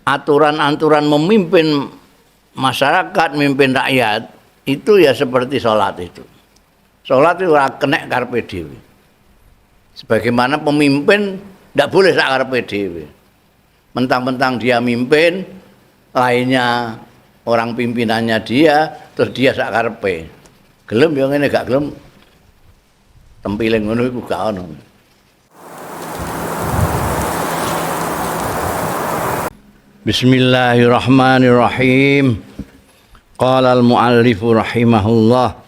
Aturan-aturan memimpin masyarakat, memimpin rakyat itu ya seperti sholat itu. Sholat itu ora kenek karepe dhewe. Sebagaimana pemimpin ndak boleh sak karepe dhewe. Mentang-mentang dia mimpin, lainnya orang pimpinannya dia, terus dia sak karepe. Gelem ya ngene, gak gelem tempiling ngono iku gak ono. Bismillahirrahmanirrahim. Qala al-muallif rahimahullah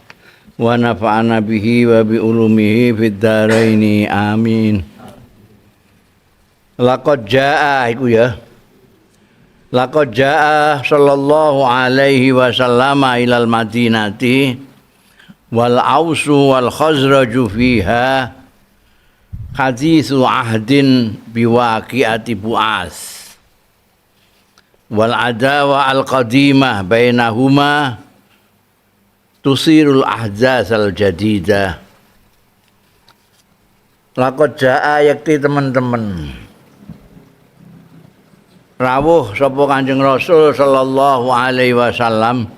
wa nafa'ana bihi wa bi ulumihi fid dharaini amin. Laqad jaa iku ya. Laqad jaa sallallahu alaihi wasallam ilal madinati wal ausu wal khazraju fiha haditsu ahdin biwaqi'ati bu'as wal adawa al qadimah bainahuma tusirul ahdzas al jadidah. Laqad jaa yakti teman-teman rawuh sapa Kanjeng Rasul sallallahu alaihi wasallam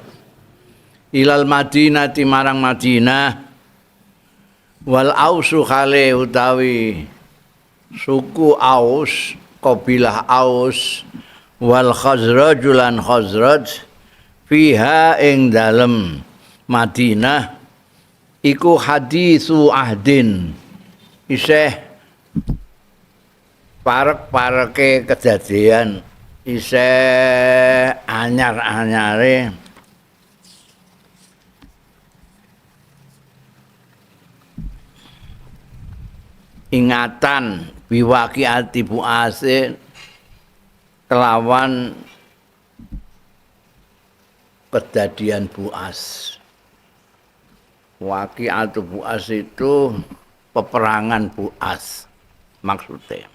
ilal Madinati marang Madinah wal ausu khale utawi suku Aus, kabilah Aus wal Khazraj lan Khazraj fiha ing dalem Madinah iku haditsu ahdin isih parek-pareke kejadian, isih anyar-anyare ingatan biwaqiati bu'ase kelawan kejadian Bu'as. Waqi'atu Bu'as itu peperangan Bu'as maksudnya.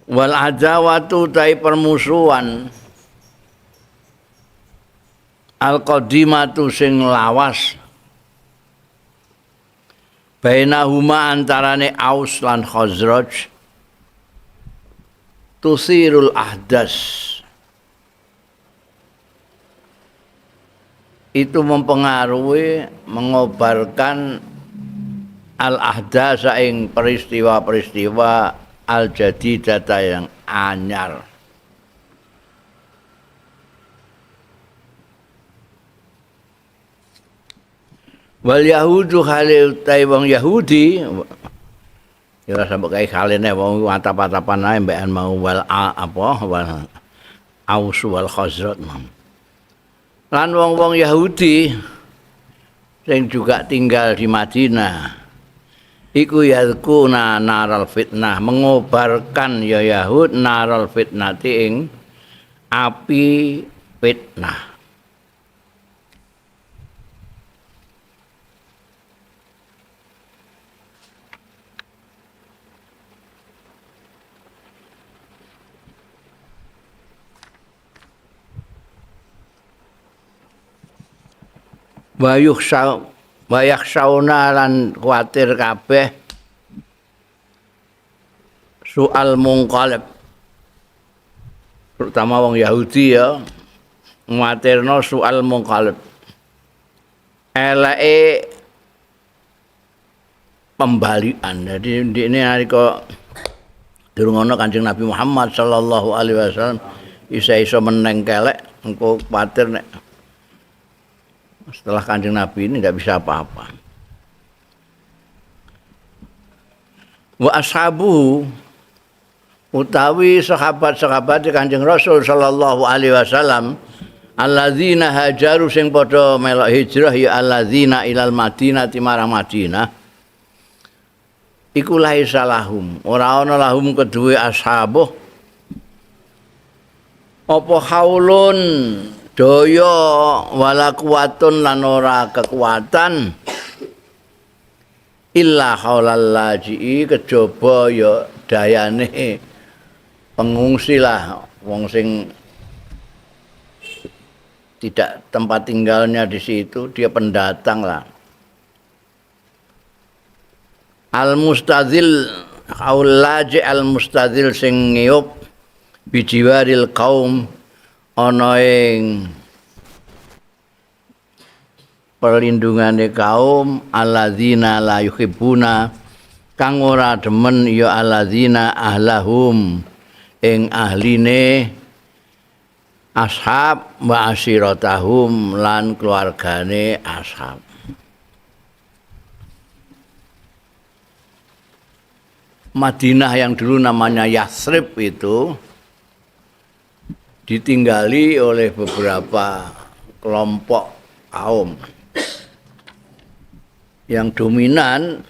Wal adawatu tai permusuhan al qadimatu sing lawas bainahuma antarane Aus lan Khazraj tusirul ahdas itu mempengaruhi, mengobarkan al ahdas ing peristiwa-peristiwa al jadidata yang anyar. Wal yahudu khalil tai wong Yahudi ya ora sampe kae khaline wong atap-atapan ae mbekan mau wal apa wal Aus wal Khazraj. Lan wong-wong Yahudi sing juga tinggal di Madinah iku yadkuna naral fitnah, mengobarkan ya Yahud naral fitnati ing api fitnah. Wa yakhshauna lan kuwatir kabeh soal mungqalib, terutama wong Yahudi ya nguwatirno soal mungqalib, eleke pembalikan. Jadi ndekne nalika durung ana Kanjeng Nabi Muhammad sallallahu alaihi wasallam isa-isa meneng kelek, engko kuwatir nek setelah Kanjeng Nabi ini tidak bisa apa-apa. Wa ashabuhu utawi sahabat-sahabat Kanjeng Rasul sallallahu alaihi wasallam alladzina hajaru sing padha melok hijrah ya alladzina ilal Madinati marang Madinah iku laisa lahum ora ana lahum keduwe ashabuh apa haulun daya wala kuwatun lan ora kekuatan illa haulal laji kejaba ya dayane pengungsi lah, wong sing tidak tempat tinggalnya di situ, dia pendatang lah. Al mustadzil Aulaji al mustadil sing ngiyup bijiwaril kaum ana ing perlindungane kaum alladzina la yuhibbuna kang ora demen ya alladzina ahlahum ing ahline ashab wa asyiratahum lan keluargane ashab. Madinah yang dulu namanya Yathrib itu ditinggali oleh beberapa kelompok kaum. Yang dominan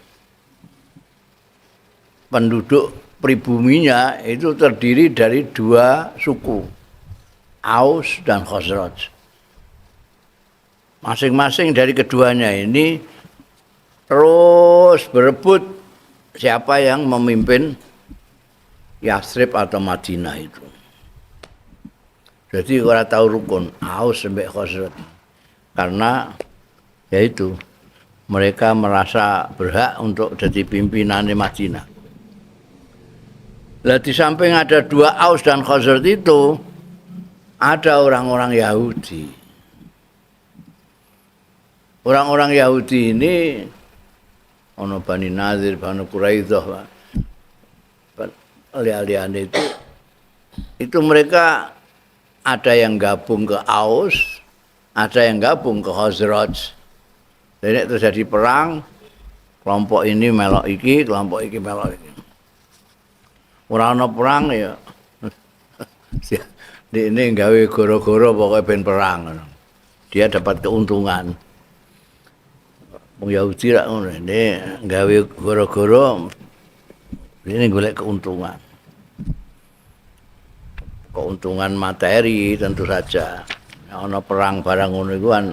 penduduk pribuminya itu terdiri dari dua suku, Aus dan Khazraj. Masing-masing dari keduanya ini terus berebut siapa yang memimpin Yathrib atau Madinah itu. Jadi ora tahu rukun Aus sampai Khazraj. Karena yaitu mereka merasa berhak untuk jadi pimpinan Madinah. Lah di samping ada dua Aus dan Khazraj itu ada orang-orang Yahudi. Orang-orang Yahudi ini ono Bani Nadir, Bani Quraidah, alih-alihane itu mereka ada yang gabung ke Aus, ada yang gabung ke Khazraj. Jadi terjadi perang, kelompok ini melok iki, kelompok iki melok iki. Ora ana perang ya. Ini gawe goro-goro pokoknya ben perang. Dia dapat keuntungan. Wong Yahudi rak ngono, ini gawe goro-goro ini golek keuntungan. Keuntungan materi tentu saja. Ana perang barang ngono iku kan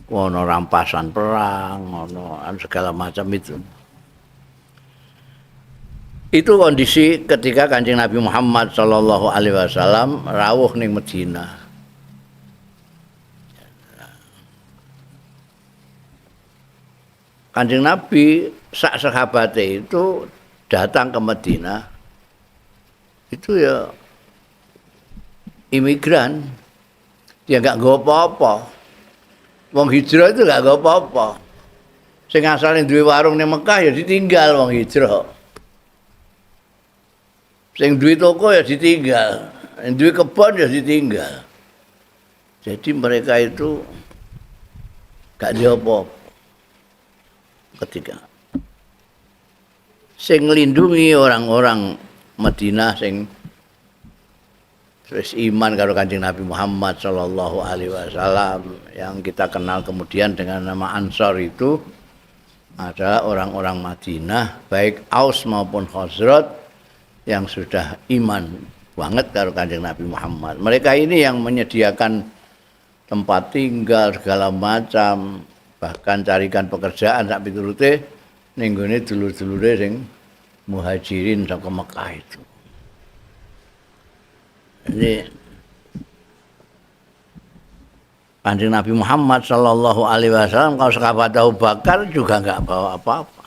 ono rampasan perang, ono segala macam itu. Itu kondisi ketika Kanjeng Nabi Muhammad sallallahu alaihi wasallam rawuh ning Madinah. Kanjeng Nabi sak sahabate itu datang ke Madinah itu ya imigran, dia enggak nggawa apa-apa. Wong hijrah itu enggak nggawa apa-apa. Sing asale duwe warung ning Mekah ya ditinggal wong hijrah. Sing duwe toko ya ditinggal, sing duwe kebon ya ditinggal. Jadi mereka itu gak duwe apa-apa. Ketika sing nglindungi orang-orang Madinah sing wis iman karo Kanjeng Nabi Muhammad sallallahu alaihi wasallam yang kita kenal kemudian dengan nama Ansor itu adalah orang-orang Madinah baik Aus maupun Khazraj yang sudah iman banget karo Kanjeng Nabi Muhammad. Mereka ini yang menyediakan tempat tinggal segala macam, bahkan carikan pekerjaan sak piturute ning gone dulur-dulure sing muhajirin saka Mekah itu. Jadi Kanjeng Nabi Muhammad sallallahu alaihi wasallam kalau sahabat Abu Bakar juga enggak bawa apa-apa.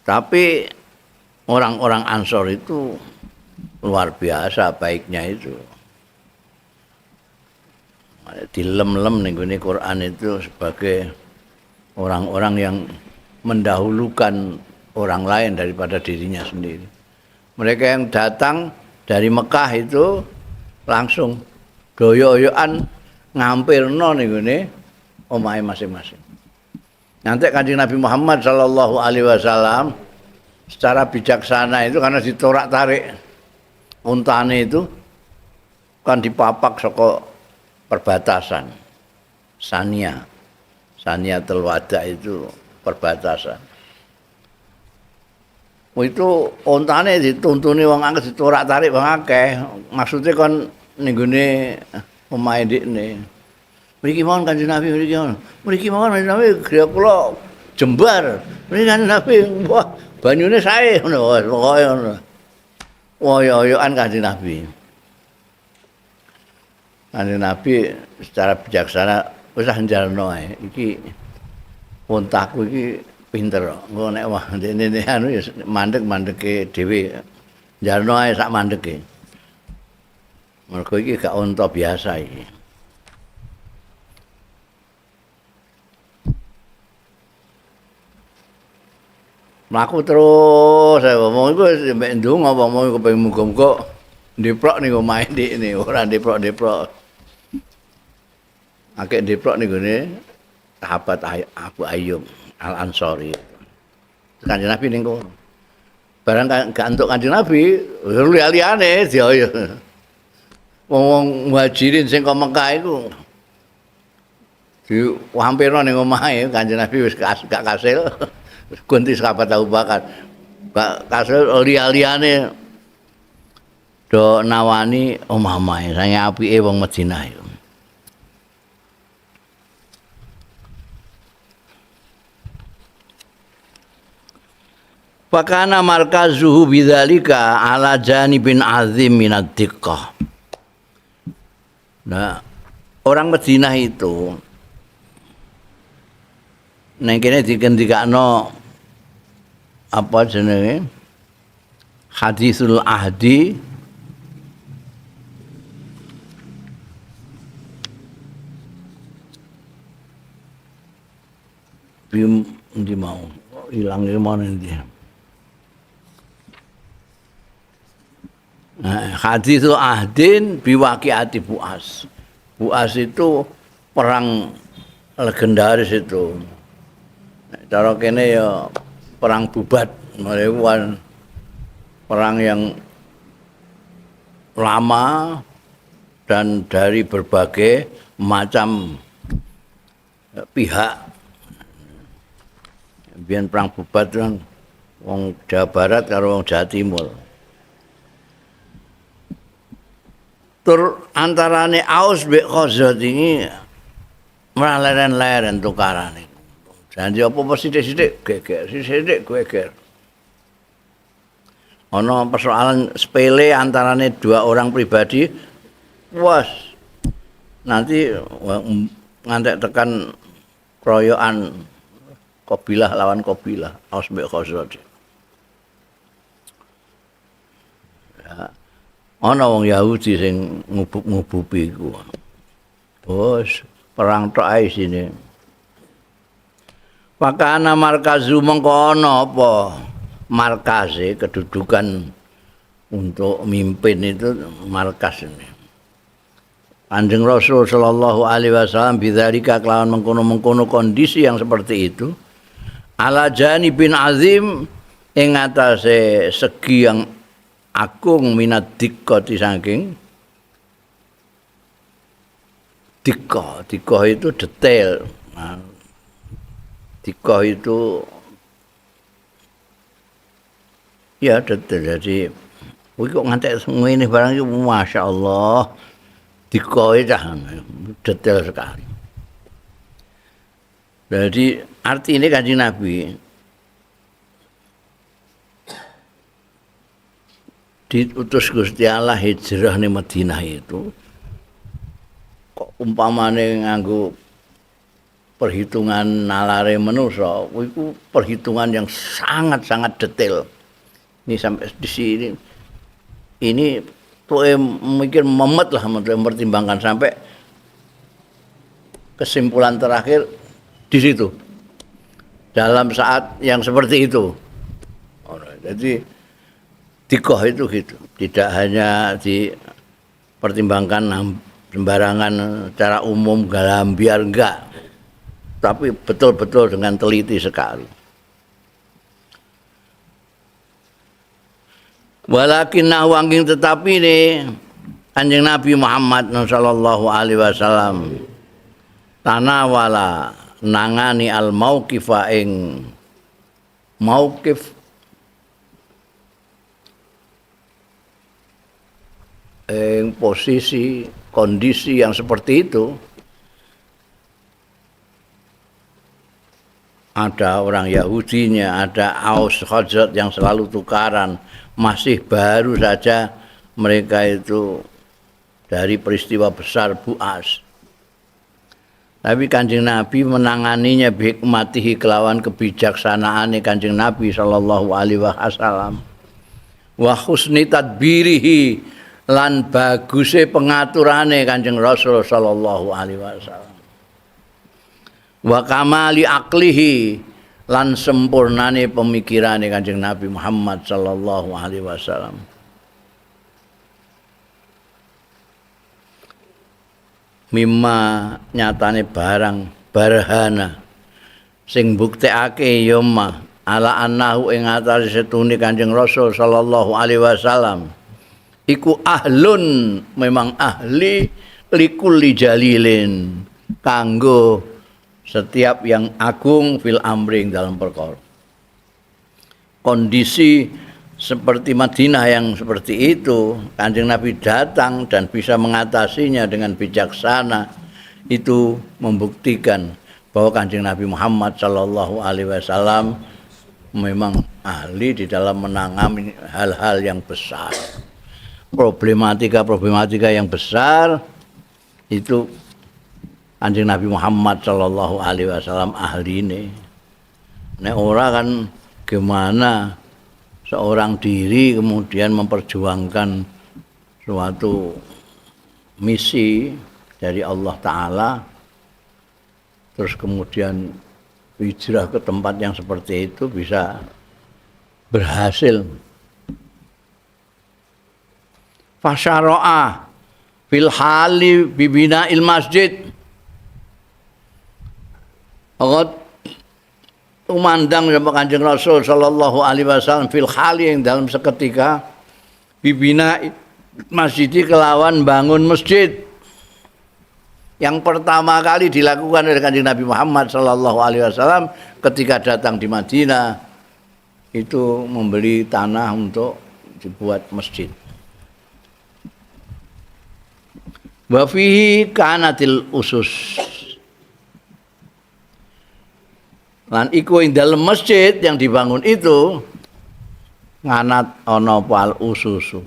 Tapi orang-orang Ansor itu luar biasa baiknya itu. Dilem-lem ning gone Quran itu sebagai orang-orang yang mendahulukan orang lain daripada dirinya sendiri. Mereka yang datang dari Mekah itu langsung doyo-yoan ngampirno ning gone omahe masing-masing. Nanti Kanjeng Nabi Muhammad sallallahu alaihi wasallam secara bijaksana itu karena ditorak-tarik untane itu kan dipapak saka perbatasan Sania. Saniatul Wada itu perbatasan. Itu untane dituntuni wong akeh, ditorak-tarik wong akeh. Maksudnya kon ning gone omahe ndikne. Mriki mawon Kanjeng Nabi, mriki mawon. Mriki mawon Kanjeng Nabi, griya kula jembar. Mriki Kanjeng Nabi, wah banyune sae ngono pokoke ngono. Woyo-woyoan Kanjeng Nabi. Kanjeng Nabi secara bijaksana wis njalno ae. Iki untaku iki pinter kok. Engko nek wah ndekne anu ya mandek-mandeke dhewe. Jarno ae sak mandeke. Mergo iki gak unta biasa iki. Mlaku terus ae wong iku mek ndonga wong kepengin muga-muga ndeprok ning omahe ndekne, ora ndeprok-ndeprok. Akeh ndeprok ning gone sahabat Abu Ayyub Al Ansori. Kanjeng Nabi ning kono. Barang gak entuk Kanjeng Nabi, liyane dia. Wong-wong muhajirin sing kok Mekah iku diwampirno ning omahe Kanjeng Nabi wis gak kasil. Ganti sahabat Abu Bakar. Gak kasil liya-liyane do nawani omah-omahe saking apike wong Madinah iku. Fakana markazuhu bidzalika ala janibin azim minad diqqah. Nah, orang Madinah itu neng kene dikendikakno apa jenenge? Hadisul Ahdi bim ndi mau ilang iki mau ndi. Nah, hadisul Ahdin biwaqiati Bu'as. Bu'as itu perang legendaris itu. Cara kene ya perang Bubat, perang yang lama dan dari berbagai macam pihak. Biyen perang Bubat kan wong Jawa Barat karo wong Jawa Timur. Tur antarane Aus mbek Khazraj ini ora leren-leren tukarane. Janji apa-apa sithik-sithik geger, sithik-sithik geger. Ana persoalan sepele antarane dua orang pribadi, was nanti ngantek tekan keroyokan kabilah lawan kabilah, Aus mbek Khazraj. Ya, ana wong Yahudi sing ngubub-ngububi iku. Bos, perang tok ae isine. Pakana markazu mengko ana apa? Markaze kedudukan untuk mimpin itu markas ini. Kanjeng Rasul sallallahu alaihi wasallam bidzalika kelawan mengkono-mengkono kondisi yang seperti itu ala janibin azim ing atase segi yang agung minat diqqati saking diqqah. Diqqah itu detail. Nah, diqqah itu ya detail. Jadi kuwi kok ngantek ngene barang iki masyaallah diqqah cah detail sekali. Jadi arti ini Kanjeng Nabi diutus Gusti Allah hijrah ning Madinah itu kok umpamane nganggo perhitungan nalare manusa iku perhitungan yang sangat-sangat detail. Ini sampai di sini ini tuh mikir memet lah mempertimbangkan sampai kesimpulan terakhir di situ. Dalam saat yang seperti itu. Jadi dikoh itu gitu, tidak hanya dipertimbangkan sembarangan secara umum galambiar enggak, tapi betul-betul dengan teliti sekali. Walakin nahwangking tetapi ini Kanjeng Nabi Muhammad sallallahu alaihi wasallam tanawala nangani al mauqifa ing mauqif ing posisi kondisi yang seperti itu. Ada orang Yahudinya, ada Aus Khazraj yang selalu tukaran, masih baru saja mereka itu dari peristiwa besar Bu'as. Tapi Kanjeng Nabi menanganinya bihikmatihi kelawan kebijaksanaane Kanjeng Nabi sallallahu alaihi wasallam. Wa husni tadbirihi lan baguse pengaturane Kanjeng Rasul sallallahu alaihi wasallam. Wa kamali aklihi lan sempurnane pemikirane Kanjeng Nabi Muhammad sallallahu alaihi wasallam. Mimma nyatane barang barhana sing buktekake ya ma ala annahu ing atase setune Kanjeng Rasul sallallahu alaihi wasallam iku ahlun memang ahli likulli jalilin kanggo setiap yang agung fil amri dalam perkara. Kondisi seperti Madinah yang seperti itu, Kanjeng Nabi datang dan bisa mengatasinya dengan bijaksana, itu membuktikan bahwa Kanjeng Nabi Muhammad sallallahu alaihi wasallam memang ahli di dalam menangani hal-hal yang besar. Problematika-problematika yang besar itu Kanjeng Nabi Muhammad sallallahu alaihi wasallam ahline. Nek ora kan gimana seorang diri kemudian memperjuangkan suatu misi dari Allah Ta'ala, terus kemudian hijrah ke tempat yang seperti itu bisa berhasil. Fasyara'a fil hali bibina'il masjid. Qad tumandang sama Kanjeng Rasul sallallahu alaihi wasallam fil hali yang dalam seketika bibina masjid kelawan bangun masjid yang pertama kali dilakukan oleh Kanjeng Nabi Muhammad sallallahu alaihi wasallam ketika datang di Madinah itu membeli tanah untuk dibuat masjid. Wa fihi kanatil usus. Lan iku ing dalem masjid yang dibangun itu nganat ana al ususu.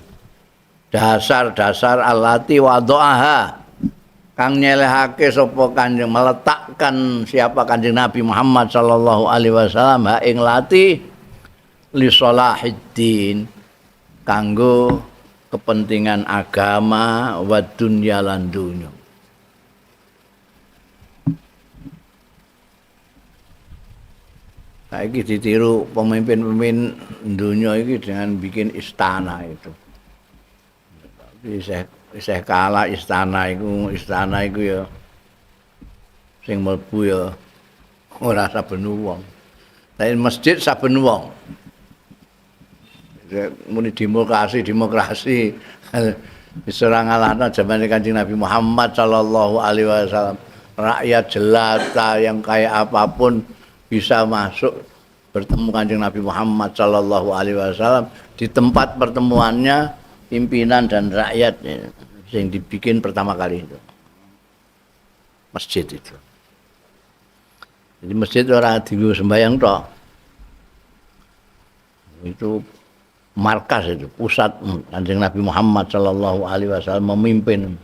Dasar-dasar alati wadaaha kang nyelehake sapa Kanjeng, meletakkan siapa Kanjeng Nabi Muhammad sallallahu alaihi wasallam ha ing lati li salahiddin kanggo kepentingan agama wa dunya lan dunya. Saiki ditiru pemimpin-pemimpin dunia iki dengan bikin istana itu. Isih kalah istana iku ya sing mlebu ya ora saben wong. Tapi masjid saben wong. Muni demokrasi bisa ora ngalahno zamane Kanjeng Nabi Muhammad sallallahu alaihi wasallam. Rakyat jelata yang kayak apapun bisa masuk bertemu Kanjeng Nabi Muhammad sallallahu alaihi wasallam di tempat pertemuannya pimpinan dan rakyat yang dibikin pertama kali itu masjid itu. Jadi masjid ora dienggo sembayang tok. Itu markas itu, pusat Kanjeng Nabi Muhammad sallallahu alaihi wasallam memimpin.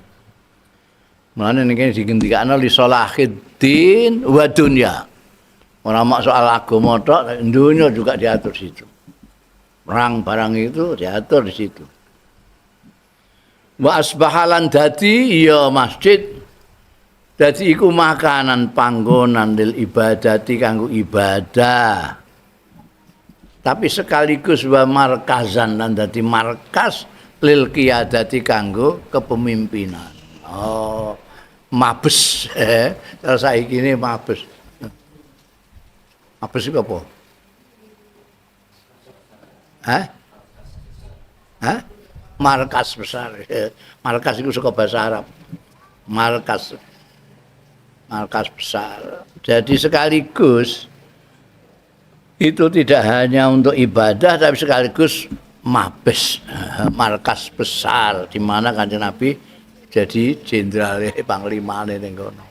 Mulane niki digendikane li salahiddin wa dunya. Ora mak soal agama tok, dunya juga diatur situ. Perang barang itu diatur di situ. Wa asbahalan dadi ya masjid. Dadi iku makanan panggonan lil ibadati kanggo ibadah. Tapi sekaligus wa markazan lan dadi markas lil qiyadati kanggo kepemimpinan. Oh, mabes. Terus saiki ini mabes. Apa sih apa? Hah? Hah? Markas besar. Markas itu suka bahasa Arab. Markas. Markas besar. Jadi sekaligus itu tidak hanya untuk ibadah tapi sekaligus mabes, markas besar di mana Kanjeng Nabi jadi jenderal panglimane ning kono.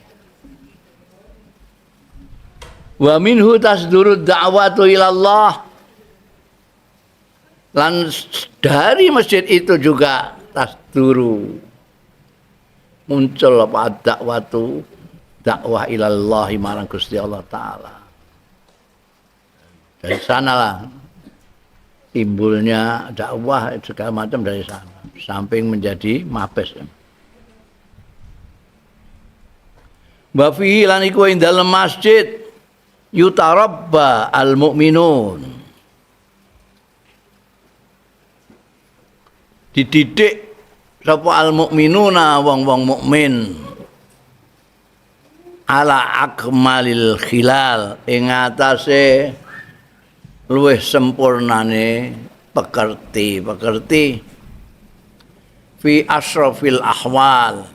Wa minhu tasduru da'watu ilallah. Lan dari masjid itu juga tasduru muncul apa dakwatu, dakwah ilallahi marang Gusti Allah Ta'ala. Dari sanalah timbulnya dakwah segala macam dari sana, samping menjadi mabes. Wa fihi lan iku ing dalem masjid yutarabba al mukminun, dididik sapa al mukminuna wong-wong mukmin ala akmalil khilal ing atase luwih sempurnane pekerti-pekerti fi asrafil ahwal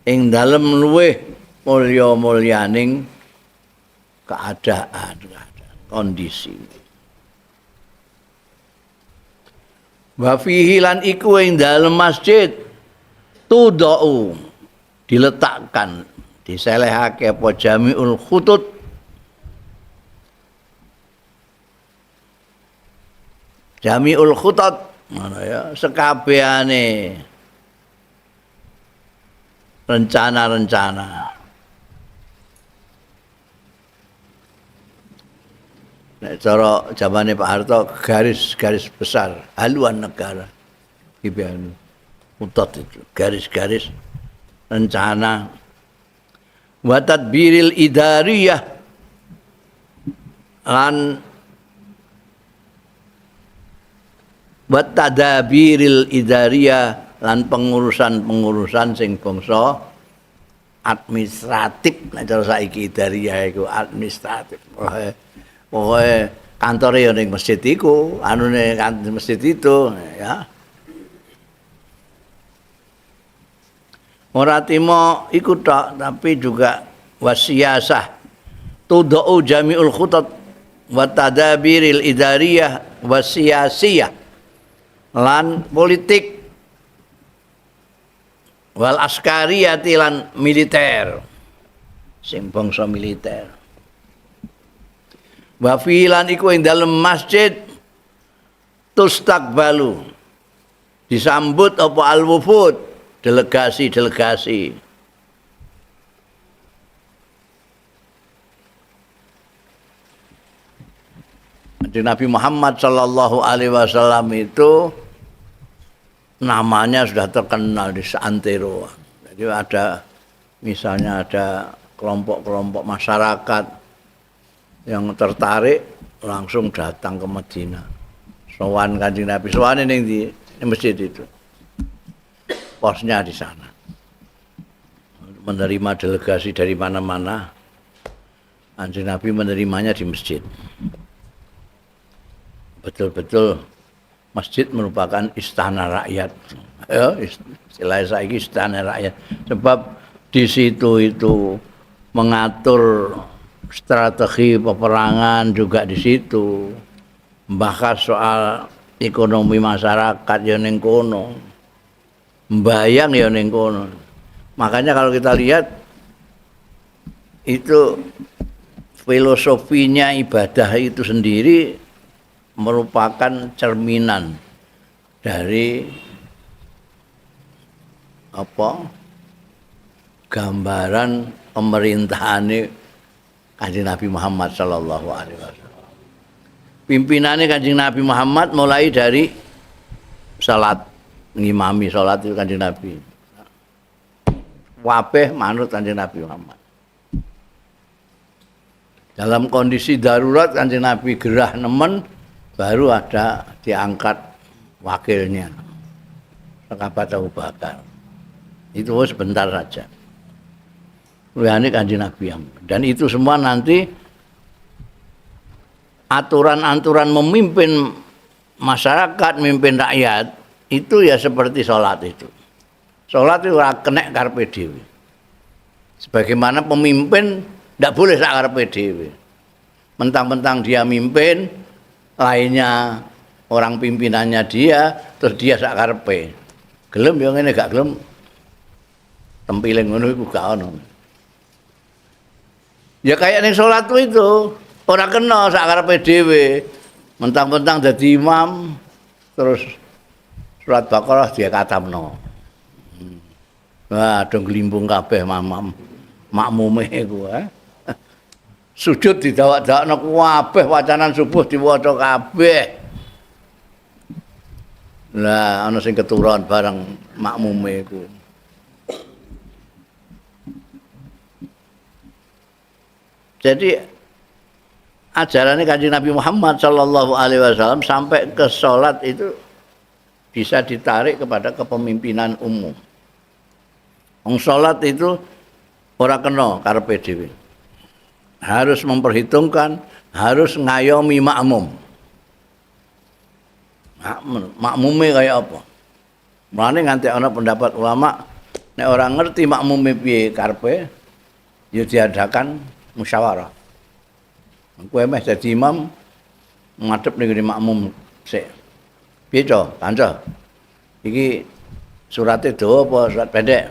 ing dalem luwih mulya-mulyaning keadaan, kondisi. Wa fihi lan iku ing dalem masjid tudau diletakkan, diselehake apa jamiul khutut, jamiul khutat ngono ya, sekabehane rencana-rencana. Nek cara zamane Pak Harto garis-garis besar haluan negara iki khutat itu garis-garis rencana. Wa tadbiril idariyah lan wa tadabiril idariyah lan pengurusan-pengurusan sing bangsa administratif. Nek cara saiki idariyah iku administratif. Pokoke kantore ya ning masjid iku, anune masjid itu ya. Ora timo iku tok, tapi juga wasiasah tudau jamiul khutat wa tadabiril idariyah wasiasiyah lan politik wal askariyati lan militer sing bangsa militer. Wa fi lan iku ing dalem masjid tustaqbalu disambut apa al wufud delegasi-delegasi. Nabi Muhammad sallallahu alaihi wasallam itu namanya sudah terkenal di seantero. Jadi ada misalnya ada kelompok-kelompok masyarakat yang tertarik langsung datang ke Madinah. Sowan Kanjeng Nabi, sowane ning di masjid itu. Posnya di sana. Menerima delegasi dari mana-mana. Kanjeng Nabi menerimanya di masjid. Betul-betul masjid merupakan istana rakyat. Ya, istilah saiki istana rakyat. Sebab di situ itu mengatur strategi peperangan juga di situ. Bahas soal ekonomi masyarakat ya ning kono. Mbayang ya ning kono. Makanya kalau kita lihat itu filosofinya ibadah itu sendiri merupakan cerminan dari apa gambaran pemerintahan Kanjeng Nabi Muhammad sallallahu alaihi wasallam. Pimpinannya Kanjeng Nabi Muhammad mulai dari salat, ngimami salat itu Kanjeng Nabi. Wabeh manut Kanjeng Nabi Muhammad. Dalam kondisi darurat Kanjeng Nabi gerah nemen, baru ada diangkat wakilnya, sahabat Abu Bakar. Itu sebentar saja. Liyane Kanjeng Nabi yang. Dan itu semua nanti aturan-aturan memimpin masyarakat, memimpin rakyat itu ya seperti sholat itu. Sholat itu ora kenek karepe dhewe. Sebagaimana pemimpin ndak boleh sak karepe dhewe. Mentang-mentang dia mimpin, lainnya orang pimpinannya dia, terus dia sak karepe. Gelem ya ngene, gak gelem tempiling ngono iku gak ono. Ya kayak ning salat itu, ora kena sak karepe dhewe. Mentang-mentang dadi imam terus surat Baqarah dia katamno. Wah, do ngglimbung kabeh mamam. Makmume iku Sujud didawak-dawakno kabeh, wacanan subuh diwaca kabeh. Lah ana sing keturun bareng makmume iku. Jadi ajarannya Kanjeng Nabi Muhammad sallallahu alaihi wasallam sampai ke sholat itu bisa ditarik kepada kepemimpinan umum. Wong sholat itu ora kena karepe dhewe. Harus memperhitungkan, harus ngayomi makmum. Makmume kaya apa? Mulane nganti ana pendapat ulama nek ora ngerti makmume piye karepe ya diadakan musyawarah. Kowe meh dadi imam ngadep ning ngene makmum sik. Piye to, kanca? Iki surate dawa apa surat pendek?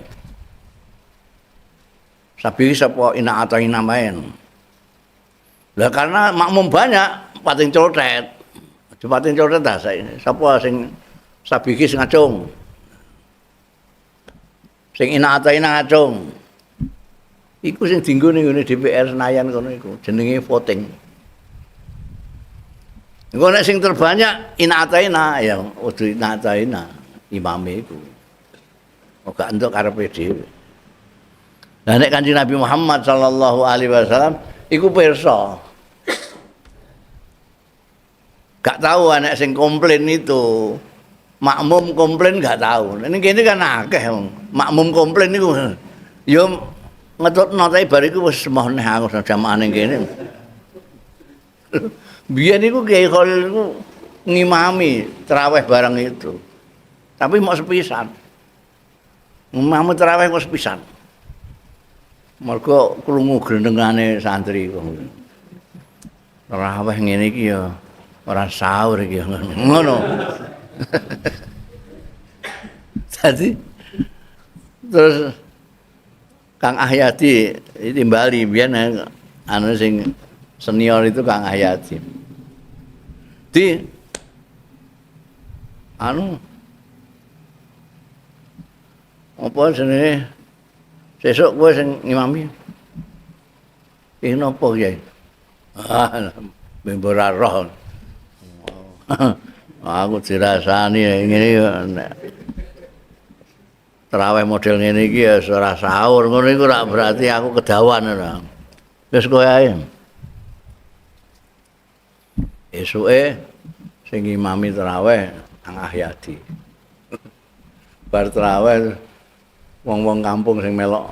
Sabi sapa ina atau ina main. Lah karena makmum banyak pating cotet. Pating cotet ta sapa sing sabiki sing ngacung. Sing ina atau ina ngacung. Iku sing dienggo ning ngene DPR Senayan kono iku jenenge voting. Engko nek sing terbanyak ina ataina ya kudu ina ataina imame iku. Ora entuk karepe dhewe. Lah nek Kanjeng Nabi Muhammad sallallahu alaihi wasallam iku pirsa. Gak tahu anak sing komplain itu. Makmum komplain gak tahu. Ning kene kan akeh makmum komplain iku ya ngetutno tapi bar iku wis emoh neh aku jamaah ning kene. Biyen iku Kiai Khalil iku ngimami tarawih bareng itu. Tapi mok sepisan. Ngimami tarawih kok sepisan. Mergo krungu grendengane santri iku. Tarawih ngene iki ya ora sahur iki ngono. Jadi terus Kang Ahyadi timbali biyen anu sing senior itu Kang Ahyadi. Di anu apa jenenge sesuk kowe sing ngimami. Iki napa Kyai? Ah, ben ora roh. Aku dirasani ngene nek tarawih model ngene iki ya ora sahur ngono iku ora berarti aku kedawan ora. Wis kowe ae. Esuke sing ngimami tarawih Kang Ahyadi. Bar tarawih wong-wong kampung sing melok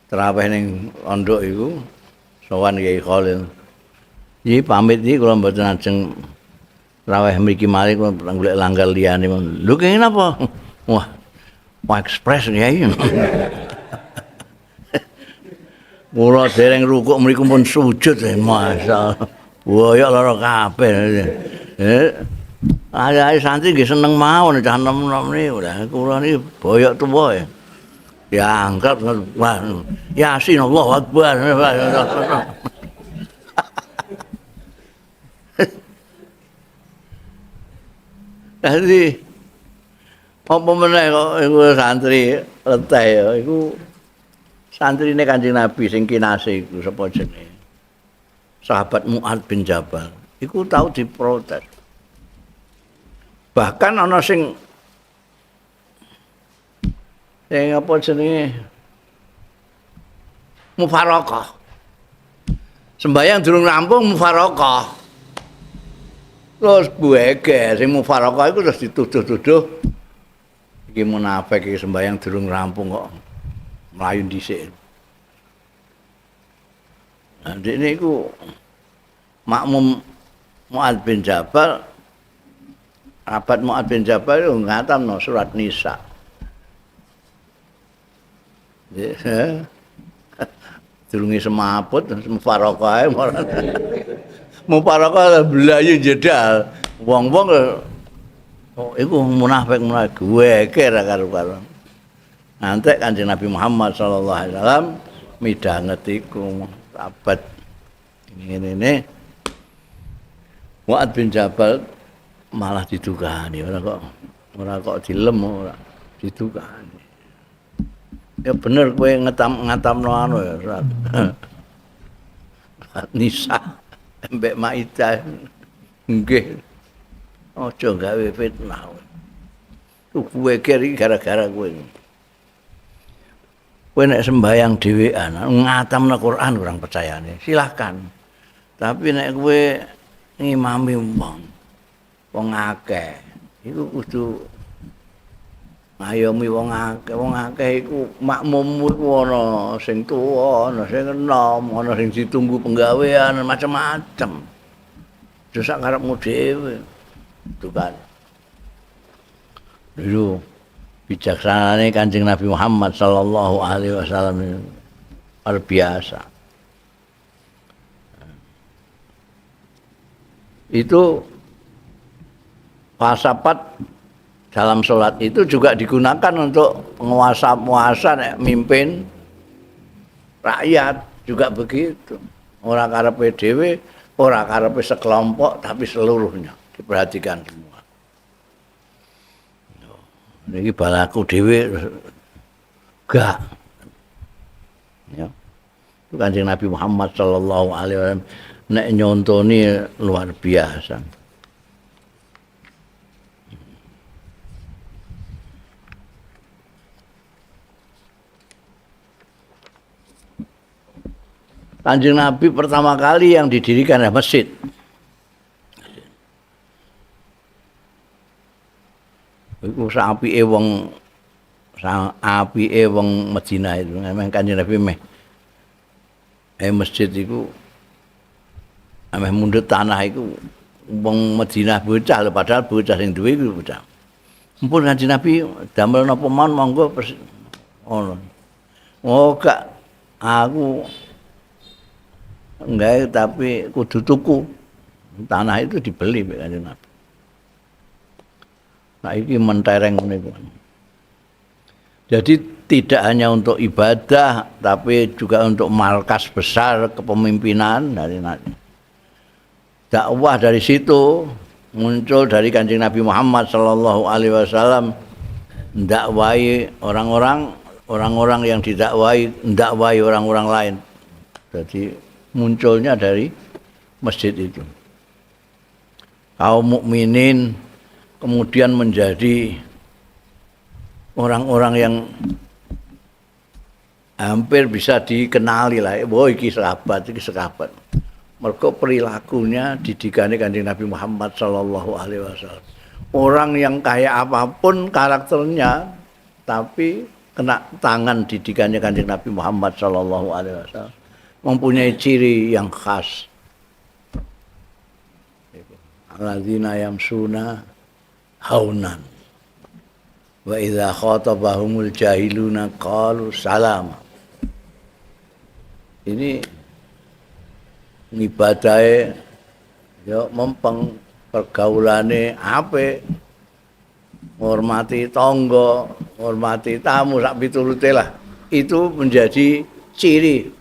tarawih ning pondok iku sowan Kyai Khalil. Iki pamit iki kula mboten ajeng tarawih mriki malih kula golek langgar liyane. Lho kenging napa? Wah, wah ekspres Kyai. Kula dereng rukuk mriku pun sujud masyaallah. Boyok lara kabeh. Ayo santri nggih seneng mawon cah nom-nom niku. Lah kula niki boyok tuwa ya. Diangkat wah Yasin Allahu Akbar. Dadi apa meneh kok iku santri leteh ya iku santrine Kanjeng Nabi sing kinase iku sapa jenenge? Sahabat Mu'adz bin Jabal iku tau diprotes. Bahkan ana sing apa jenenge mufarakah. Sembayang durung rampung mufarakah. Terus buege sing mufarakah iku terus dituduh-tuduh iki munafik iki sembayang durung rampung kok mlayu dhisik. Nah, ndekne iku makmum Mu'adz bin Jabal, sahabat Mu'adz bin Jabal itu ngatamno surat Nisa. Durunge semaput mufarakah ae. Mufarakah blayu jedal. Wong-wong oh iku munafik munafik geger karo-karo. Ngantek Kanjeng Nabi Muhammad sallallahu alaihi wasallam midhanget iku sahabat ngene-ngene. Mu'adz bin Jabal malah didukani, ora kok dilem ora didukani. Ya bener kowe ngatamno anu ya surat. Nisa mbek Maidah. Nggih. Aja gawe fitnah. Kowe keri gara-gara kowe. Kowe nek sembayang dhewean ngatamno Quran kurang percayane. Silahkan. Tapi nek kowe ngimami wong, wong akeh, iku kudu ngayomi wong akeh. Wong akeh iku makmummu iku ana sing tuwa, ana sing enom, ana sing ditunggu penggawean, macem-macem. Aja sak karepmu dhewe. Itu kan. Dulu bijaksanane Kanjeng Nabi Muhammad sallallahu alaihi wasallam luar biasa. Itu falsafat dalam sholat itu juga digunakan untuk penguasa-penguasa, mimpin rakyat juga begitu. Ora karepe dhewe, ora karepe sekelompok, tapi seluruhnya diperhatikan semua. Niki balaku dhewe gak. Ya. Itu Kanjeng Nabi Muhammad sallallahu alaihi wasallam nek nyontoni luar biasa. Kanjeng Nabi pertama kali yang didirikan adalah masjid. Iku apike wong, apike wong Madinah itu. Memang Kanjeng Nabi meh masjid iku ameh mundhut tanah iku wong Madinah bocah lho, padahal bocah sing duwe iku bocah. Mumpun Kanjeng Nabi damel napa mawon monggo ngono. Oh gak, aku enggak, tapi kudu tuku. Tanah itu dibeli mbek Kanjeng Nabi. Nah iki mentereng ngene iku. Jadi tidak hanya untuk ibadah, tapi juga untuk markas besar kepemimpinan dari Nabi. Dakwah dari situ muncul dari Kanjeng Nabi Muhammad sallallahu alaihi wasallam, ndakwahi orang-orang, orang-orang yang didakwai, ndakwahi orang-orang lain. Jadi munculnya dari masjid itu. Kaum mukminin kemudian menjadi orang-orang yang hampir bisa dikenali lah. Wah, iki sahabat, iki sahabat. Mergo perilakunya didikane Kanjeng Nabi Muhammad sallallahu alaihi wasallam. Orang yang kayak apapun karakternya, tapi kena tangan didikannya Kanjeng Nabi Muhammad sallallahu alaihi wasallam, mempunyai ciri yang khas. Alladzina yamsuna haunan wa idza khatabahumul jahiluna qalu salama. Ini ngibadahe ya mempeng, pergaulane apik, ngormati tangga, ngormati tamu sak piturute lah. Itu menjadi ciri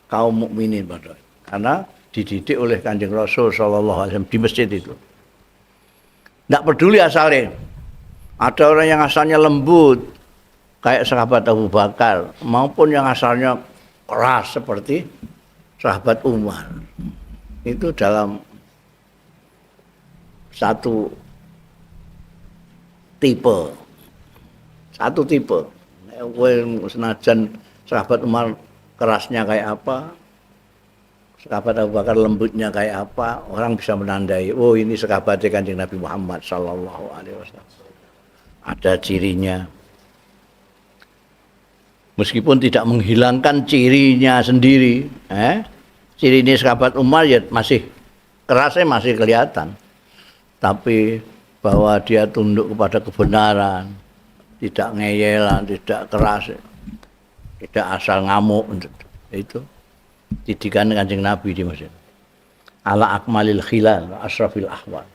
kaum mukminin pada karena dididik oleh Kanjeng Rasul sallallahu alaihi wasallam di masjid itu. Nggak peduli asalnya. Ada orang yang asalnya lembut kayak sahabat Abu Bakar, maupun yang asalnya keras seperti sahabat Umar. Itu dalam satu tipe. Satu tipe. Kowe senajan sahabat Umar kerasnya kayak apa, sahabat Abu Bakar lembutnya kayak apa, orang bisa menandai, oh ini sahabatnya Kanjeng Nabi Muhammad sallallahu alaihi wasallam. Ada cirinya. Meskipun tidak menghilangkan cirinya sendiri, cirinya sahabat Umar ya masih kerasnya masih kelihatan. Tapi bahwa dia tunduk kepada kebenaran, tidak ngeyelan, tidak keras, tidak asal ngamuk, itu didikan Kanjeng Nabi di masjid. Ala akmalil khilal, asrafil ahwal.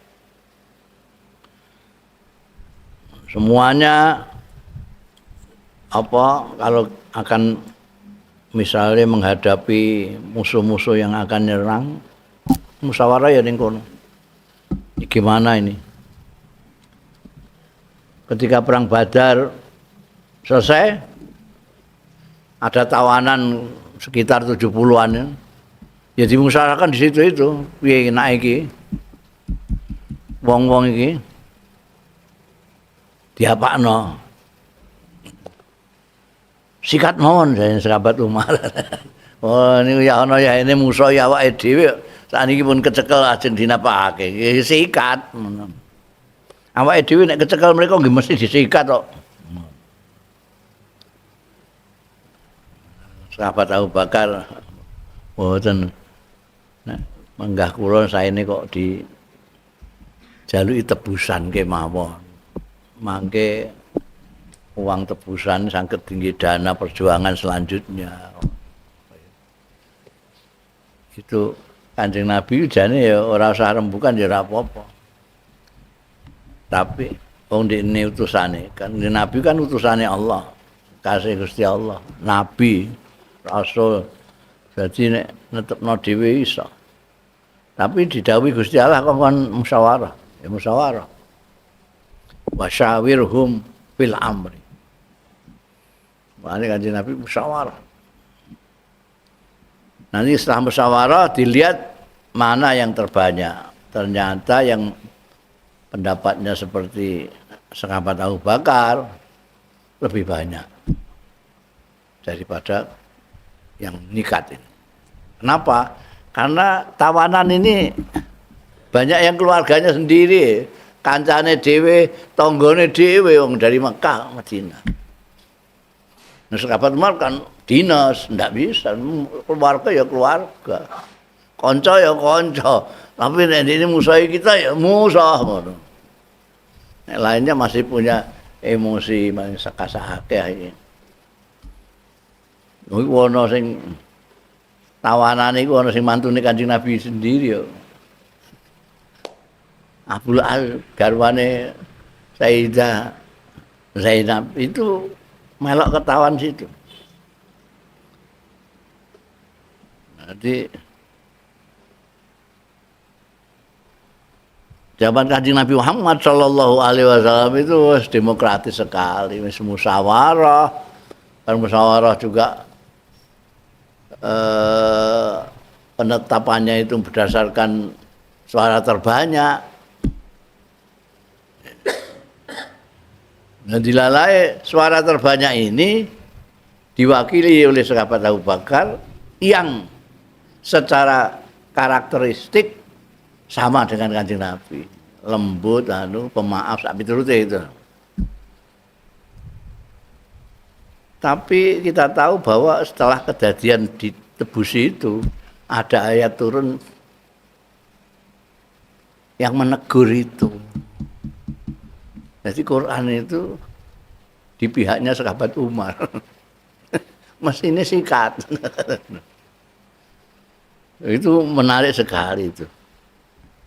Semuanya apa kalau akan misalnya menghadapi musuh-musuh yang akan nyerang, musyawarah ya ning kono. Gimana ini? Ketika perang Badar Selesai, ada tawanan sekitar 70-an. Ya dimusyawarahkan di situ itu, piye nek iki? Wong-wong iki diapakno? Sikat mawon jane sahabat Umar. Oh niku ya ana ya ini musuh ya awake dhewe. Sakniki pun kecekel ajeng dinapakake. Sikat ngono. Awake dhewe nek kecekel mereka nggih mesti disikat kok. Sahabat Abu Bakar mboten nek menggah kula saene kok dijaluki tebusan kemawon. Mangke uang tebusan saged tinggi dana perjuangan selanjutnya. Itu Kanjeng Nabi jane ya ora usah rembukan ya ora apa-apa. Tapi wong ndekne utusane, kan Nabi kan utusane Allah, kasih Gusti Allah, Nabi, Rasul. Jadi nek netepno dhewe iso. Tapi didhawuhi Gusti Allah kongkon musyawarah, ya musyawarah. Wasyawirhum fil amri. Makanya Kanjeng Nabi musyawarah. Nanti setelah musyawarah dilihat mana yang terbanyak. Ternyata yang pendapatnya seperti sahabat Abu Bakar lebih banyak daripada yang nikat ini. Kenapa? Karena tawanan ini banyak yang keluarganya sendiri, kancane dhewe, tanggane dhewe wong dari Mekah Madinah. Nah, sahabat Umar kan dinas, ndak bisa, keluarga ya keluarga, kanca ya kanca, tapi nek ini musuh kita ya musuh ngono. Nek lainnya masih punya emosi, masih sakasake iki. Iku ana sing tawanane iku ana sing mantune Kanjeng Nabi sendiri ya. Abul Al garwane Sayyidah Zainab itu melok ketawan situ. Jadi zaman Kanjeng Nabi Muhammad sallallahu alaihi wasallam itu wis demokratis sekali, wis musyawarah. Dan musyawarah juga penetapannya itu berdasarkan suara terbanyak. Dan dilalai suara terbanyak ini diwakili oleh sahabat Abu Bakar yang secara karakteristik sama dengan Kanjeng Nabi, lembut, anu, pemaaf, sak piturute itu. Tapi kita tahu bahwa setelah kejadian ditebusi itu ada ayat turun yang menegur itu. Jadi Quran itu di pihaknya sahabat Umar. Mestinya sikat. Itu menarik sekali itu.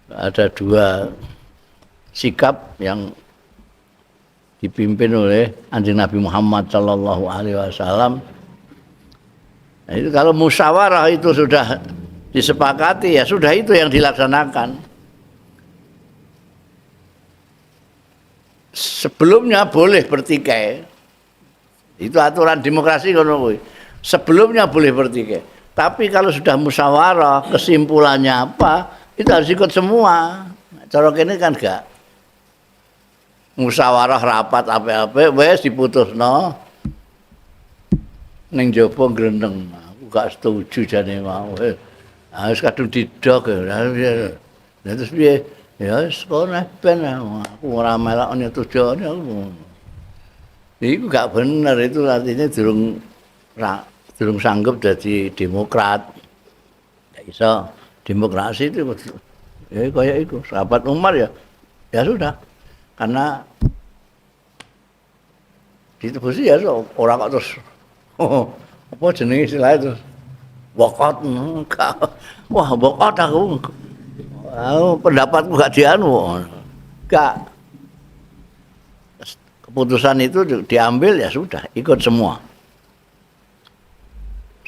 Ada dua sikap yang dipimpin oleh Kanjeng Nabi Muhammad sallallahu alaihi wasallam. Nah, itu kalau musyawarah itu sudah disepakati ya sudah itu yang dilaksanakan. Sebelumnya boleh bertikai. Itu aturan demokrasi ngono kuwi. Sebelumnya boleh bertikai. Tapi kalau sudah musyawarah, kesimpulannya apa? Itu harus ikut semua. Cara kene kan enggak. Musyawarah rapat apa-apa wis diputusno. Ning jaba grendeng. Aku gak setuju jane mau. Wis kadung didok. Lah terus piye? Ya wis kono ben aku ora melok nyetujoni aku. Iku gak bener, itu artinya durung sanggup jadi demokrat. Gak iso demokrasi itu ya kaya iku. Sahabat Umar ya ya sudah. Karena ditebusi ya ora kok terus apa jenenge istilahnya terus bokot enggak. Wah, bokot aku. Aku pendapatku gak dianu. Gak. Keputusan itu diambil ya sudah, ikut semua.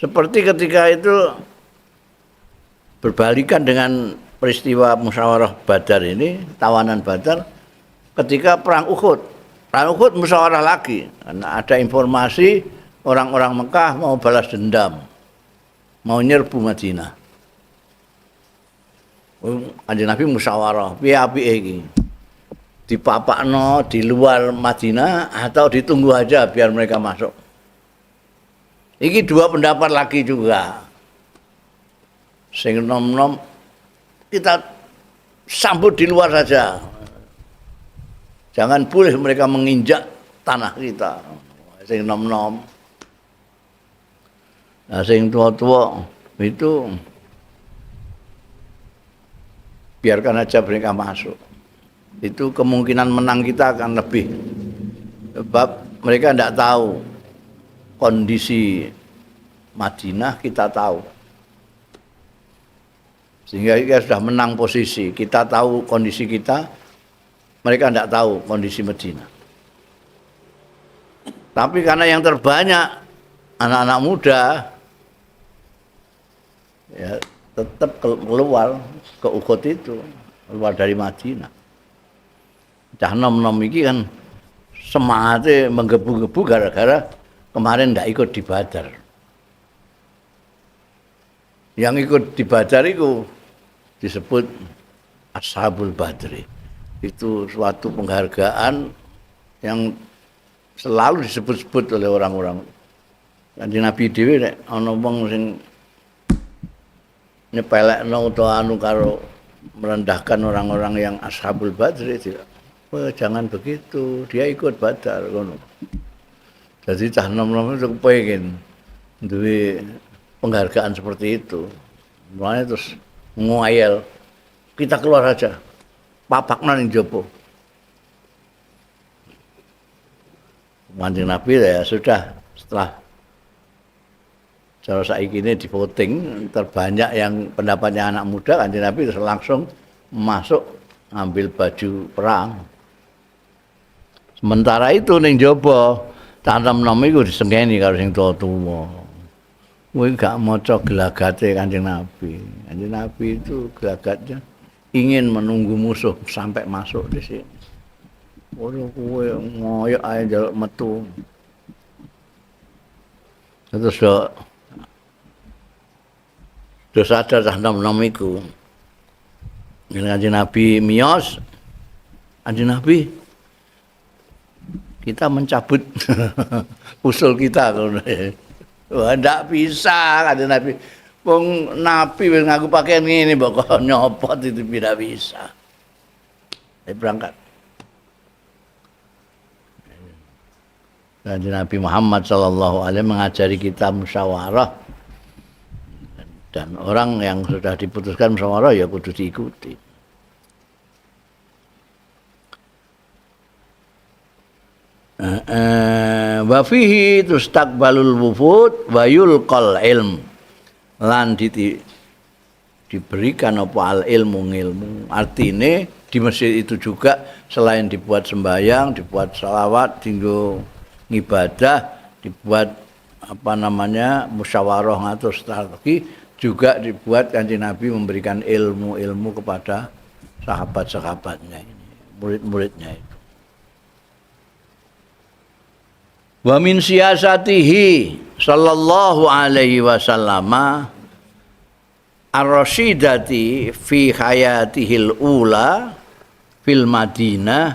Seperti ketika itu berbalikan dengan peristiwa musyawarah Badar ini, tawanan Badar, ketika perang Uhud. Perang Uhud musyawarah lagi. Karena ada informasi orang-orang Mekah mau balas dendam, mau nyerbu Madinah. Kanjeng Nabi musyawarah, piye apike iki? Dipapakno di luar Madinah atau ditunggu aja biar mereka masuk. Iki dua pendapat lagi juga. Sing nom-nom kita sambut di luar saja. Jangan boleh mereka menginjak tanah kita. Sing nom-nom. Nah, sing tua-tua itu biarkan aja mereka masuk. Itu kemungkinan menang kita akan lebih. Sebab mereka tidak tahu kondisi Madinah, kita tahu. Sehingga kita sudah menang posisi. Kita tahu kondisi kita, mereka tidak tahu kondisi Madinah. Tapi karena yang terbanyak anak-anak muda, ya tetap keluar ke Uhud itu, keluar dari Madinah. Cah nom-nom iki kan semangatnya menggebu-gebu gara-gara kemarin ndak ikut di Badar. Yang ikut di Badar itu disebut Ashabul Badri. Itu suatu penghargaan yang selalu disebut-sebut oleh orang-orang. Kanjeng Nabi dhewe nek ana wong sing nyepelekno utawa anu karo merendahkan orang-orang yang Ashabul Badri, tidak. Wah, jangan begitu, dia ikut Badar ngono. Jadi cah nom-nom itu kepengin duwe penghargaan seperti itu. Mulanya terus ngayal, kita keluar aja. Papakna ning jaba. Kanjeng Nabi ya sudah, setelah cara saiki ini di voting terbanyak yang pendapatnya anak muda, Kanjeng Nabi terus langsung masuk ngambil baju perang. Sementara itu ning jaba cah nom-nom iku disengeni karo sing tuwa-tuwa. Kowe gak maca gelagate Kanjeng Nabi. Kanjeng Nabi itu gelagatnya ingin menunggu musuh sampai masuk di sini. Waduh, kowe ngoyok ae njaluk metu. Terus do sadar cah nom-nom iku. Kanjeng Nabi miyos, Kanjeng Nabi kita mencabut usul kita ngono. Wah, ndak bisa Kanjeng Nabi. Wong Nabi wis ngaku pakaian ngene mbok kok nyopot itu tidak bisa. Ayo berangkat. Kanjeng Nabi Muhammad sallallahu alaihi mengajari kita musyawarah. Dan orang yang sudah diputuskan musyawarah ya kudu diikuti. Wa fihi tustaqbalul wufud wa yulqal ilm. Lan diberikan apa al ilmu ngilmu. Artine di masjid itu juga selain dibuat sembahyang, dibuat salawat, dinggo ngibadah, dibuat musyawarah ngatur strategi, juga dibuat Kanjeng Nabi memberikan ilmu-ilmu kepada sahabat-sahabatnya ini, murid-muridnya itu. Wa min siyasatihi sallallahu alaihi wasallam ar-rasyidati fi hayatihil ula fil Madinah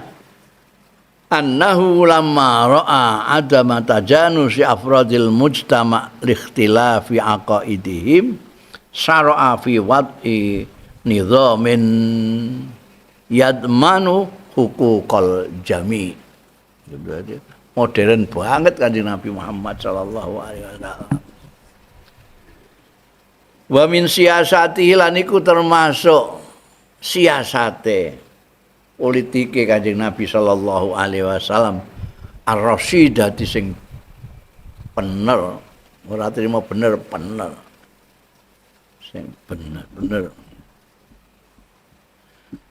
annahu lamma ra'a adama tajanusi afradil mujtama' liikhtilafi aqaidihim syara'a fi wad'i nizamin yadmanu huquqal jami'. Modern banget Kanjeng Nabi Muhammad sallallahu alaihi wasallam. Wa min siasatihi lan iku termasuk siasate politike Kanjeng Nabi sallallahu alaihi wasallam ar-rasyidati sing bener, ora trimo bener bener. Sing bener bener.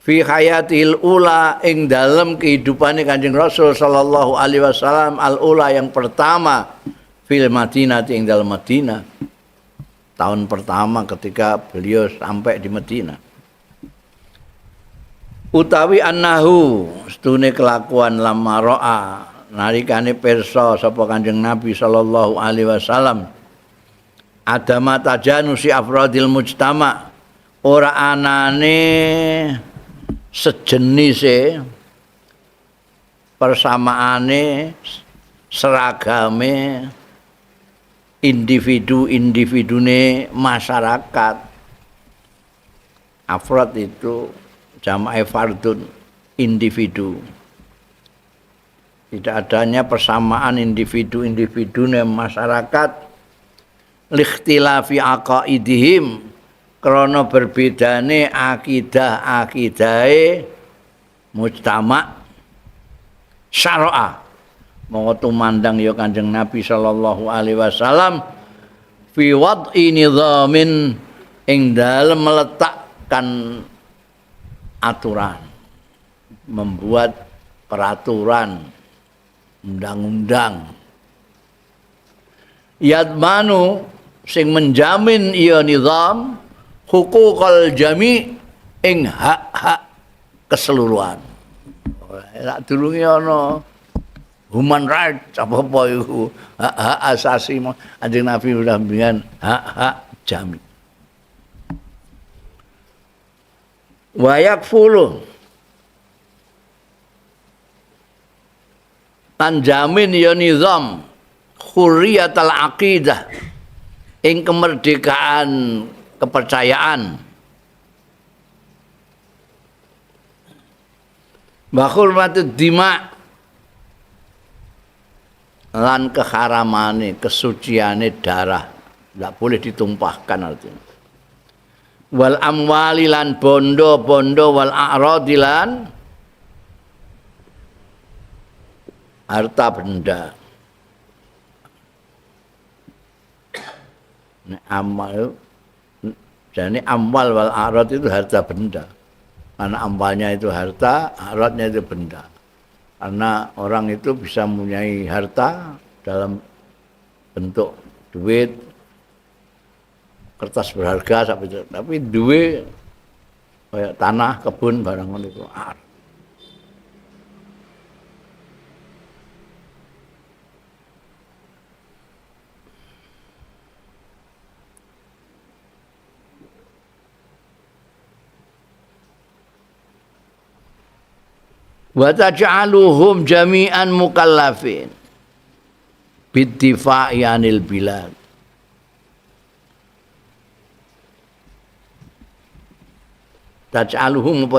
Fi hayatil ula ing dalem kehidupane Kanjeng Rasul sallallahu alaihi wasallam al ula yang pertama fil Madinah ing dalem Madinah. Tahun pertama ketika beliau sampai di Madinah. Utawi annahu Estune kelakuan lamma ra'a nalikane pirsa sapa Kanjeng Nabi sallallahu alaihi wasallam adama tajanusi afradil mujtama ora anane sejenise persamaane seragame individu-individune masyarakat. Afrad itu jamae fardun, individu. Tidak adanya persamaan individu-individune masyarakat likhtilafi aqaidihim krana berbedane akidah-akidahe mujtama syara'a. Monggo tumandang ya Kanjeng Nabi sallallahu alaihi wasallam fi wad'i nizamin ing dalem meletakkan aturan, membuat peraturan, undang-undang. Yadmanu sing menjamin ya nizam hukukal jami ing hak-hak keseluruhan. Sak durunge ana human rights apa-apa iku, hak-hak asasi Kanjeng Nabi udah mbiyen hak-hak jami. Wa yakfulu tan jamin ya nizam hurriyatal aqidah ing kemerdekaan kepercayaan wa hurmatud dima lan keharamane kesuciane darah, ndak boleh ditumpahkan artinya. Wal amwali lan bondo-bondo wal a'radi lan harta benda. Nek amal jane amwal wal a'rad itu harta benda. Karena amwalnya itu harta, a'radnya itu benda. Karena orang itu bisa mempunyai harta dalam bentuk duit, kertas berharga, tapi duit kayak tanah, kebun, barang ngono iku. Wa taj'aluhum jami'an mukallafin biddifa'i 'anil bilad. Taj'aluhum apa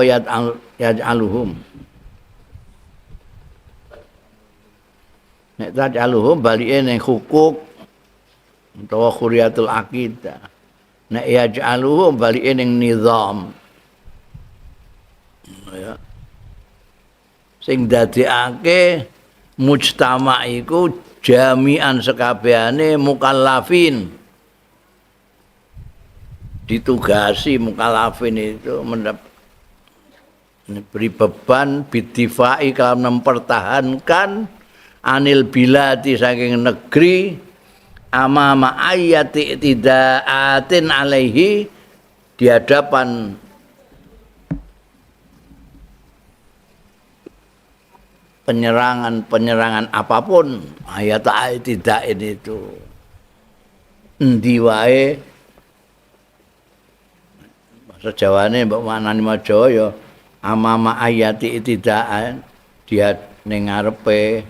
yaj'aluhum? Nek taj'aluhum balike ning hukuk utawa khuriyatul aqidah. Nek yaj'aluhum balike ning nizam. Ya. Sing dadekake mujtama iku jami'an sekabehane mukallafin. Ditugasi mukallafin itu beri beban bidifai kalau mempertahankan anil biladi saking negeri amama ayati tidaatin alaihi di hadapan penyerangan-penyerangan apapun. Ayat tidak ini itu endi wae bahasa Jawane mbok maknani maca ya amama ayati tidaan dia ning ngarepe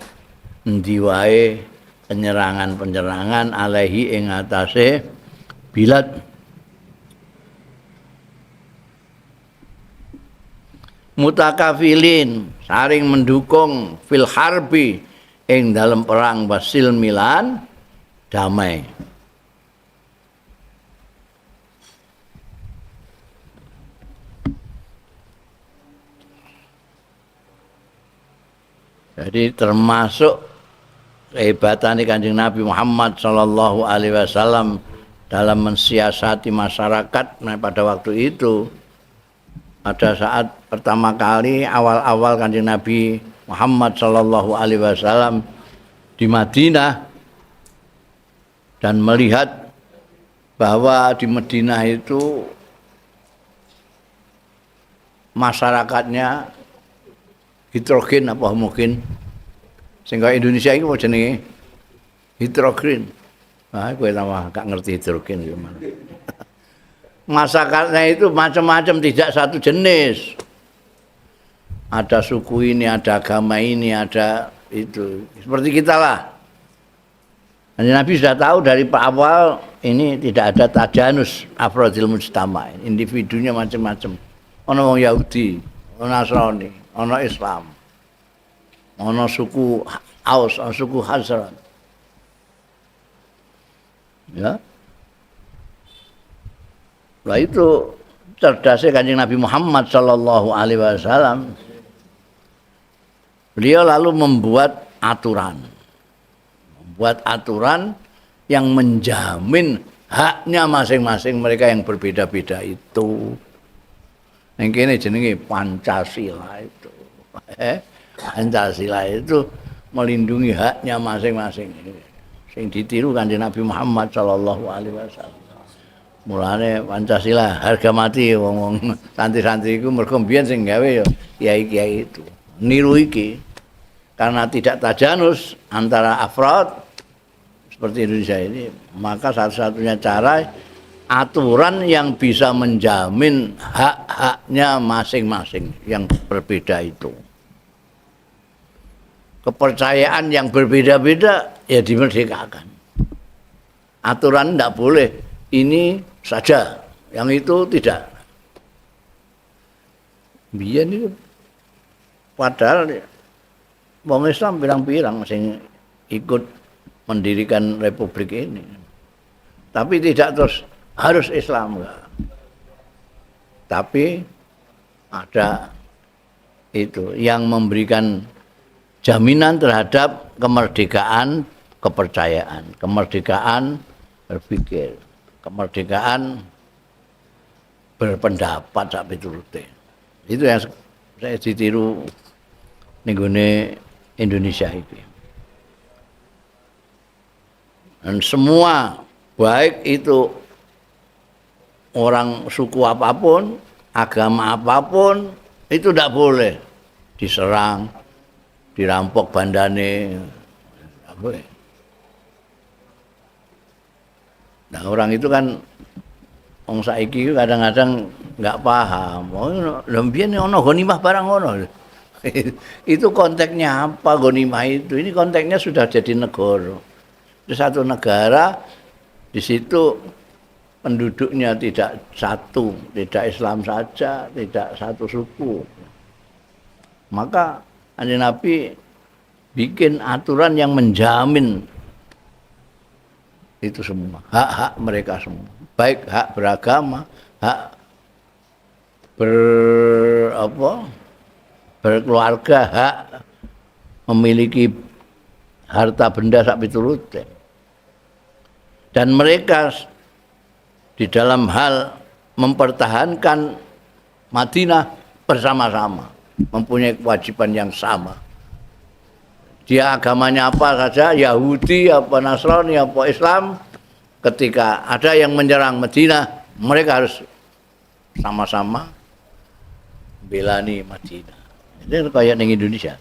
endi wae penyerangan-penyerangan alaihi ing atase bilad. Mutakafilin saling mendukung fil harbi ing dalam perang wasil milan damai. Jadi termasuk kehebatan Kanjeng Nabi Muhammad sallallahu alaihi wasallam dalam mensiasati masyarakat pada waktu itu. Pada saat pertama kali awal-awal Kanjeng Nabi Muhammad sallallahu alaihi wasallam di Madinah dan melihat bahwa di Madinah itu masyarakatnya Hidrogen apa homogen? Sing kaya Indonesia iki apa jenenge? Hidrogen. Nah, kowe tambah gak ngerti hidrogen gimana. Masakannya itu macam-macam, tidak satu jenis. Ada suku ini, ada agama ini, ada itu. Seperti kita lah. Dan Nabi sudah tahu dari awal ini tidak ada tajanus afrodil mujtama, individunya macam-macam. Ono wong Yahudi, ono Nasrani, ono Islam, ono suku Aus, ono suku Khazraj. Ya. Lah itu cerdasnya Kanjeng Nabi Muhammad sallallahu alaihi wasallam. Beliau lalu membuat aturan. Membuat aturan yang menjamin haknya masing-masing mereka yang berbeda-beda itu. Yang kene jenenge Pancasila itu. Pancasila itu melindungi haknya masing-masing. Sing ditiru Kanjeng Nabi Muhammad sallallahu alaihi wasallam. Mulane Pancasila harga mati wong-wong santri-santri iku mergo mbiyen sing gawe ya kiai-kiai itu. Niru iki. Karena tidak tajanus antara afrod seperti Indonesia ini, maka satu-satunya cara aturan yang bisa menjamin hak-haknya masing-masing yang berbeda itu. Kepercayaan yang berbeda-beda ya dimerdekakan. Aturan tidak boleh ini saja, yang itu tidak. Biyen itu padahal wong Islam pirang-pirang sing ikut mendirikan republik ini. Tapi tidak terus harus Islam, enggak. Tapi ada itu yang memberikan jaminan terhadap kemerdekaan kepercayaan, kemerdekaan berpikir, kemerdekaan berpendapat sak piturute. Itu yang saya ditiru ning gone Indonesia ini. Dan semua, baik itu orang suku apapun, agama apapun, itu tidak boleh diserang, dirampok bandane, tidak boleh. Nah, orang itu kan wong saiki kadang-kadang nggak paham. Oh, lha mbiyen ono ghanimah barang ngono. Itu konteksnya apa ghanimah itu? Ini konteksnya sudah jadi negara. Itu satu negara, di situ penduduknya tidak satu, tidak Islam saja, tidak satu suku. Maka Kanjeng Nabi bikin aturan yang menjamin itu semua, hak-hak mereka semua, baik hak beragama, hak berkeluarga, hak memiliki harta benda sak piturute. Dan mereka di dalam hal mempertahankan Madinah bersama-sama mempunyai kewajiban yang sama. Dia agamanya apa saja, Yahudi, apa Nasrani, apa Islam, ketika ada yang menyerang Madinah, mereka harus sama-sama belani Madinah. Itu kayak di Indonesia.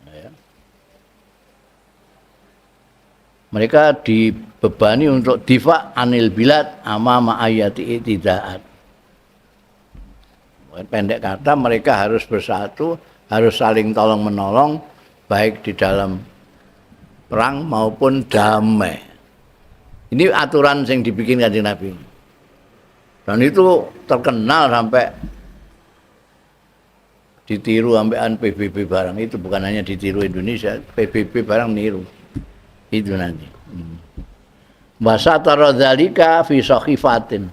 Ya. Mereka dibebani untuk difa anil bilad amama ayati itidaat. Pendek kata, mereka harus bersatu, harus saling tolong menolong, baik di dalam perang maupun damai. Ini aturan yang dibikin Kanjeng Nabi. Dan itu terkenal sampai ditiru ambekan PBB barang itu, bukan hanya ditiru Indonesia, PBB barang niru. Itu nanti. Wasatara dzalika fi sahifatin.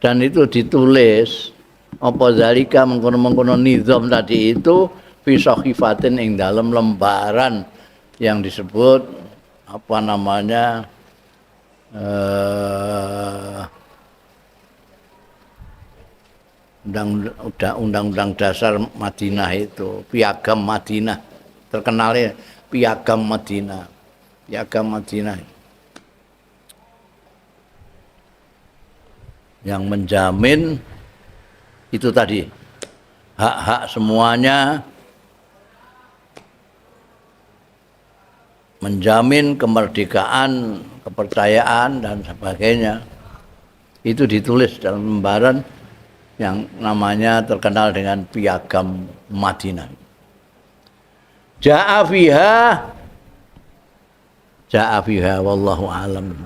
Dan itu ditulis apa zalika mengkono-mengkono nizam tadi itu fi sahifatin ing dalam lembaran yang disebut apa namanya Undang-Undang Dasar Madinah itu, Piagam Madinah, terkenalnya Piagam Madinah, Piagam Madinah yang menjamin itu tadi hak-hak semuanya, menjamin kemerdekaan, kepercayaan dan sebagainya. Itu ditulis dalam lembaran yang namanya terkenal dengan Piagam Madinah. Ja'a fiha, ja'a fiha wallahu alam.